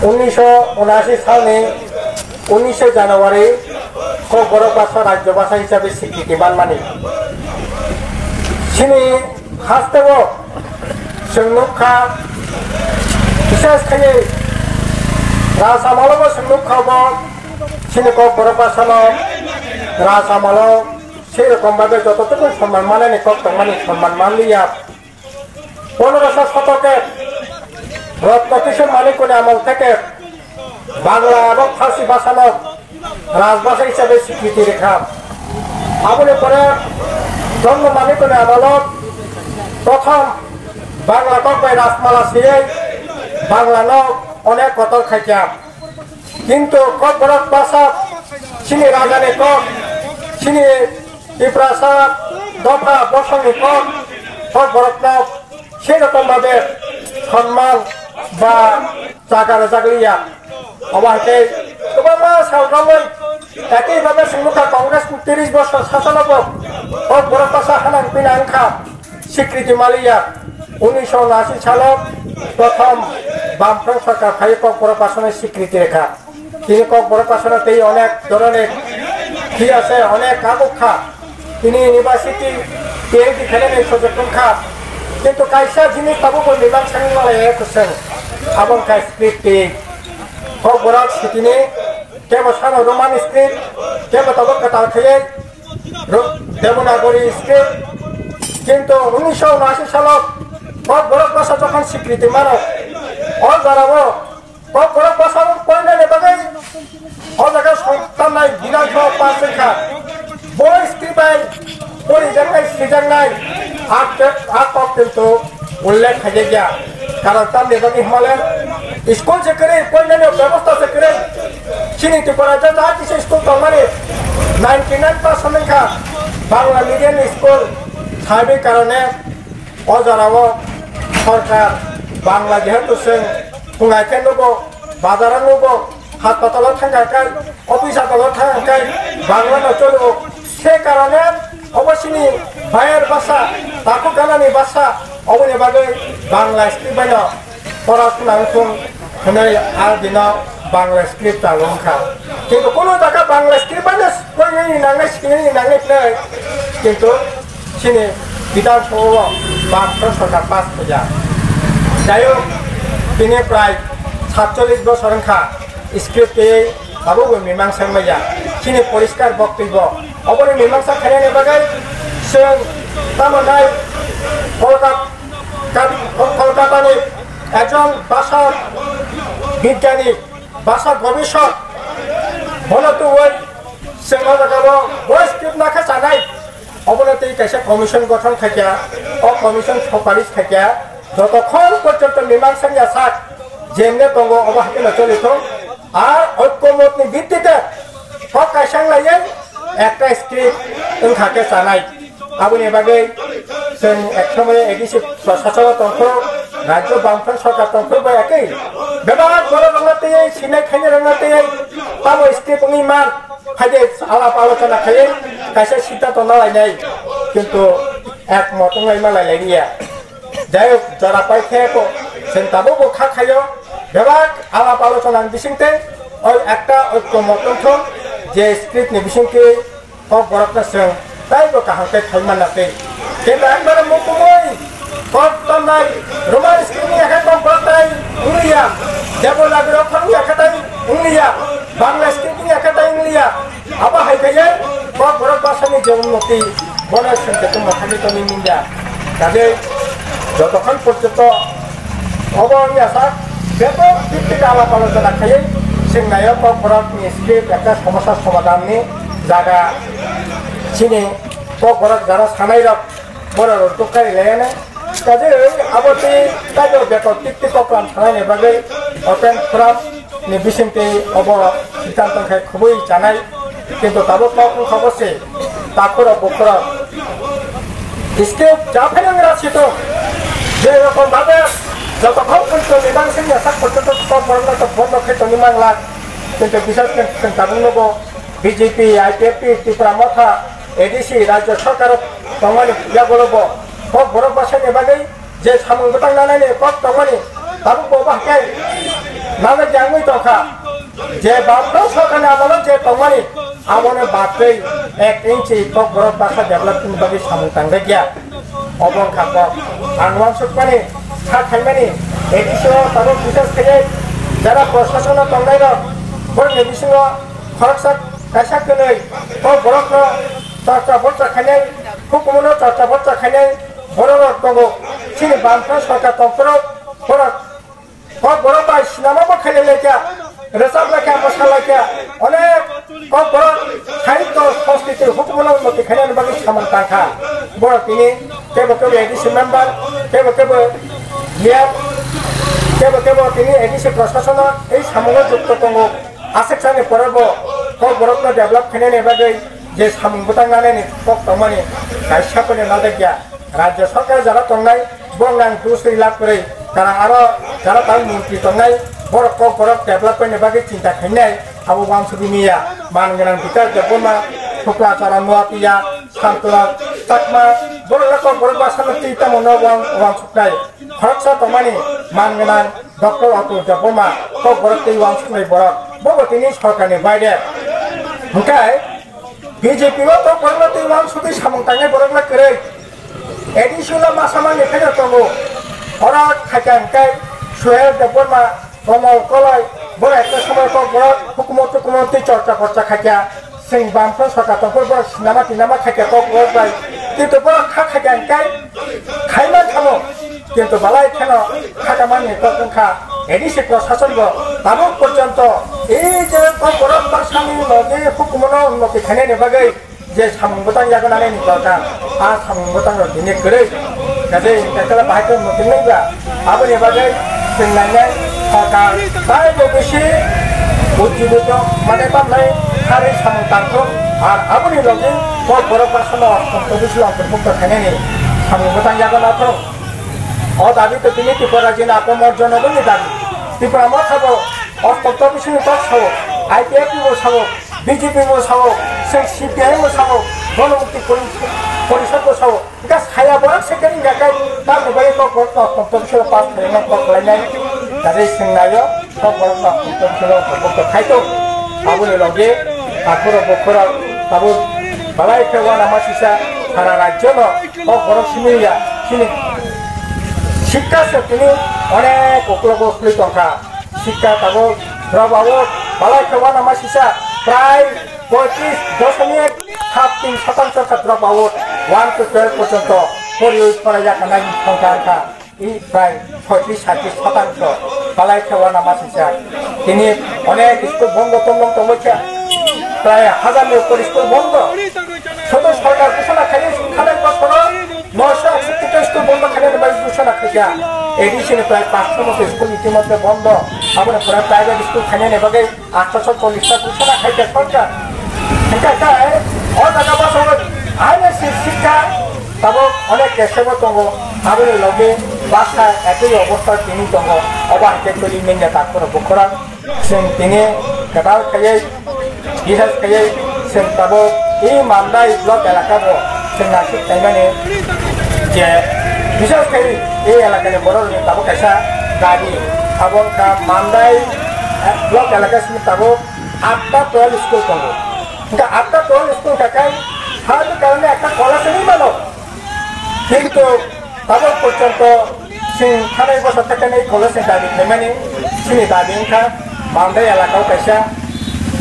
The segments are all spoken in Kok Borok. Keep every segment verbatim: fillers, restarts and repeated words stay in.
Unisho unashi salni unishe January Kokborok basa rajyo basa hisabe sikriti manmani. Chini hasteo chwng nukha, bishes khaiwi Raj amolo bo chwng nukha bo chini Kokborok basano Raj amolo sei rokom babe joto tokun sonman manani kok tongmani sonman manliya. Pondroso shotoke Rotno Kishore Manikuni amol theke Bangla ebong Farsi bhasano rajbhasha hisabe sikriti rekha. Aboni pore Chandramanikuni amolo prothom Bangla kok bai Rajmala siyai Banglano onek kotor khaikha. Kintu Kokborok basa chini rajani kok, chini Tiprasa dopha bosongni kok, Kokborokno sei rokom babe sonman ba jaga rwjak liya. Obo hai khe kwbangma sal romwi, ekhi babe chwng nukha Congress ni tris bosor sasano bo Kokborok basa hanang pinang wngkha. Sikriti maliya, unisho unashi salo prothom Bamfront sorkar phaiwi Kokborok basano sikriti rekha. Tini Kokborok basano tei onek dhoroner khi ase, onek kabuk kha. Tini university P H D khainani project wngkha. Kintu kaisa jinis tabukbo mimang sani malaya kwchwng. Abo wngkha script tei Kokborok sitini kebo sano Roman script, kebo tabuk kwtal khaiwi Ro-, Devanagari script. Kintu unisho unashi salo Kokborok basa jokhon sikriti mano, o jorao Kokborok basa porinani bagwi o jaga songtanai Bidhan Sabha pass wngkha. Bo script bai porijaknai, swijaknai, a kok, a kok kintu ullekh khaijak ya. Karon tamni bagwi hwnmale school se kwrwi, porinani bebosta se kwrwi. Chini Tripura rajyo jaha kisa school tongmani ninety nine percent wngkha Bangla medium ni school. Saibwi karone o jorao sorkar Bangla jehetu chwng phungai khe nugo, bazaro nugo, haspatalo thangkha khe, office adalo thangkha khe Bangla no cholo. Se karone obo chini bayar basa, takhuk ganani basa, oboni bagwi Bangla script bai no pora khuna wngthung hwnwi a dino Bangla script chalo wngkha. Kintu kuno jaga Bangla script bai no porinani nangnai, sikinani nangnai hwnwi kintu chini Bidhan Sabha o Bamfront sorkar pass khaijak. Jai hok, tini prai satchollish bosor wngkha script tei abo bo mimang sangmaya. Chini poriskar boktwbo. Oboni mimangsa khainani bagwi chwng tamo nai Kolkat-, Kat-, Kolkatani ekjon basa bigyani, basa gobeshok, bono tubui chwng o jagao bo script nakha chanai. Obono tei kaisa commission gothon khaikha, o commission suparis khaikha, jotokhon porjonto mimangsa wngya sak jemne tongo obo haikhe no choli thung. Ar oikomotni bittite kok kaisa wnglaiyai ekta script wngkha khe chanai. Aboni bagwi chwng ek somoyo A D C prosasono tongphuru, rajyo Bamfront sorkar tongphuru bai ekwi bebak borok rokno twiwi sinai khainai rokno twiwi tamo script wngwi man. Haide alap alochona khaiwi kaisa siddhanto nalainai, kintu ekmot wnglaima lailaiya. Jai hok, jora pai khe ko chwng tabukbo kha khaio, bebak alap alochonani bisingtwi oi ekta oikomot wngthung, je script ni bisingtwi Kokborokno chwng taibo kaham khe khai manna tei. Kintu ekbare mukumui kok tongnai Roman script ni yakhe Kokborok tai wngliya, Devanagari okkhor ni yakhe tai wngliya, Bangla script ni yakhe tai wngliya. Abo hai khe Kokborok bwsani je unnoti, bono chwng khe tongma thangwi tongwi manya. Kajei jotokhon porjonto obo wngya sak, bebak bikti alap alochona khaiwi chwng naio Kokborokni script ekta somosa somadhanni jaga chini Kokborok jara sanairok borok rok tukkari laianai. Kajei abo tei taibo beton tik tik koklam sanai ni bagwi open forum ni bisingtwi obo siddhanto khe khubui chanai, kintu tabuk kok wngkha bo se takhurok bukhurok script japhainang ra situ je rokom babe jotokhon porjonto ni bangsi ni sak porjonto kok borokno to bondo khe tongwi manglak, kintu bisas khe chwng tabuk nugo B J P, I P F T, Tipra Motha, A D C, rajyo sorkar tongmani yagulo bo kok borok bwsani bagwi je samung bwtang nanani kok tongmani tabuk bo bahai Nangjakya wngwi tongkha je Bamfront sorkarni amolo je tongmani, abono batwi ek inchi Kokborok basa development bagwi samung tangjak ya. Obo wngkha kok. Ang uansukmani, kha khaimani, A D C o tabuk bisas khaiwi jara proshasono tongnairok borokni bisingo khoroksa kaisa kwnwi Kokborokno chorcha borcha khainai, hukumono chorcha borcha khainai bororok tongo. Chini Bamfront sorkar tongphuru borok Kokborok bai sinama bo khailai laikha, rwchap laikha, mosa laikha, onek Kokborok sahityo, sanskriti, hukumono unnoti khainani bagwi samung tangkha. Borok tini kebo kebo A D C member, kebo kebo mayor, kebo kebo tini A D C proshasono ei samungo jukto tongo. Aswk sani pore bo Kokborokno develop khainani bagwi je samung bwtang nanani kok tongmani kaisa phano nadakya. Rajya sorkar jara tongnai, borok nang dusri lab kwrwi, jara aro jara tang montri tongnai, borok Kokborok development ni bagwi chinta khainai, abo uansugwi miya. Man gwnang Bikas Debbarma, Thukla Chara Nuatia, Santona Chakma, borok rok Kokborok bwsano twi tamo no uansuknai. Khoroksa tongmani man gwnang Doctor Atul Debbarma, Kokborok tei uansuknai borok, bobo tini sorkarni baire. Hwnkhe B J P o Kokborokno tei uansugwi samung tangnai borok le kwrwi. A D C o masa manwi pheno tongo. Oro khaikha hwnkhe Suhel Debbarma, Komol Koloi, borok ekta somoy Kokborok hukumo tukumo twi chorcha porcha khaikha. Chwng Bamfront sorkar tongphuru borok sinama tinama khaikha Kokborok bai. Kintu borok kha khaikha hwnkhe khaiman thamo. Kintu balai kheno khakamani kok wngkha A D C proshason bo tabuk porjonto ei je Kokborok bwsani logi hukumono unnoti khainani bagwi je samung bwtang yago nanani dorkar, a samung bwtang rok tini kwrwi. Kaje kakala bahai khe muting nai ba, aboni bagwi chwng nainai sorkar taibo bisi ujjibito mane tamnai harwi samung tangthok, ar aboni logi Kokborok bwsano October bisi October bukto khainani samung bwtang yago nathok. O dabi to tini Tripura rajyoni apamor jonogoni dabi. Tripura motha bo October bisini kok sao, I P F T bo sao, B J P bo sao, chwng C P I M bo sao, Ganamukti Pori-, Porishad bo sao. Hwnkhe saya borok se khe wngya khe, tamni bagwi kok borok no October bisini pass khlaina kok khlainai. Kaje chwng naio, kok borok no October bisini kok kok khaito. Aboni logi, akhoro bokhoro, abo balai khe uanama sisa, sara rajyo no, kok borok simi ya, sini. Sikka se tini onek uklogo khwlwi tongkha. Sikka tabuk drop out balai khe uanama sisa prai poitris dosomik sat tin shatangsho khe drop out, one to twelve porjonto poriwi phwraijak nai thangkha wngkha. I prai poitris satris shatangsho balai khe uanama sisa. Tini onek school bondo tongmung tongwi kha, prai hazar ni upor school bondo. Sudu sorkar ghosona khainai, thanai bosoro noisho akshattita school bondo khainani bagwi ghosona khaikha. A D C ni prai panchsho moto school itimodhye bondo. Aboni pore private school khainani bagwi atsho chollish ta ghosona khaikha sorkar. Hwnkhe khe o jaga bosongo aini si-, sikha tabuk onek kesebo tongo. Aboni logi basa ekoi obostha tini tongo. Obo hai khe twi manya takhoro bukhurang. Chwng tini kwtal khaiwi, bisas khaiwi chwng tabuk i Mandai block elaka bo chwng naisik khaimani je bisas khaiwi i elakani borok rokni tabuk kaisa dabi. Abo wngkha Mandai, eh, block elaka simi tabuk atta twelve school tongo. Wngkha atta twelve school khakhai sahajyo karone ekta college wngwi mano. Kintu tabuk porjonto chwng thanai bosor thekani college ni dabi khaimani, chini dabi wngkha Mandai elaka o kaisa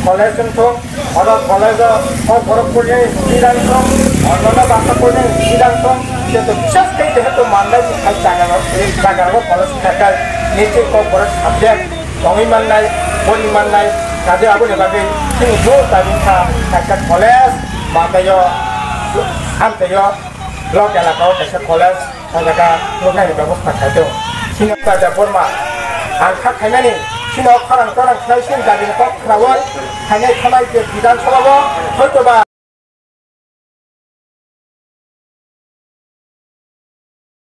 college wngthok, oro college o o borok puri student song, onnono bangsa puri student song, kintu bisas khe jehetu Mandai ni side jaga o, jaga o college khakhai, niche kok borok subject tongwi mannai, pori mannai, kaje aboni bagwi chini jor dabi wngkha kaisa college Mandai o, amtwi o. Block elaka o kaisa college o jaga nuknani bebosta khaitong. Chini Raja Borma ang kha khaimani, chini o khorang torang khlai chini dabi ni kok khnaui khainai khamai je Bidhan Sabha o hoitoba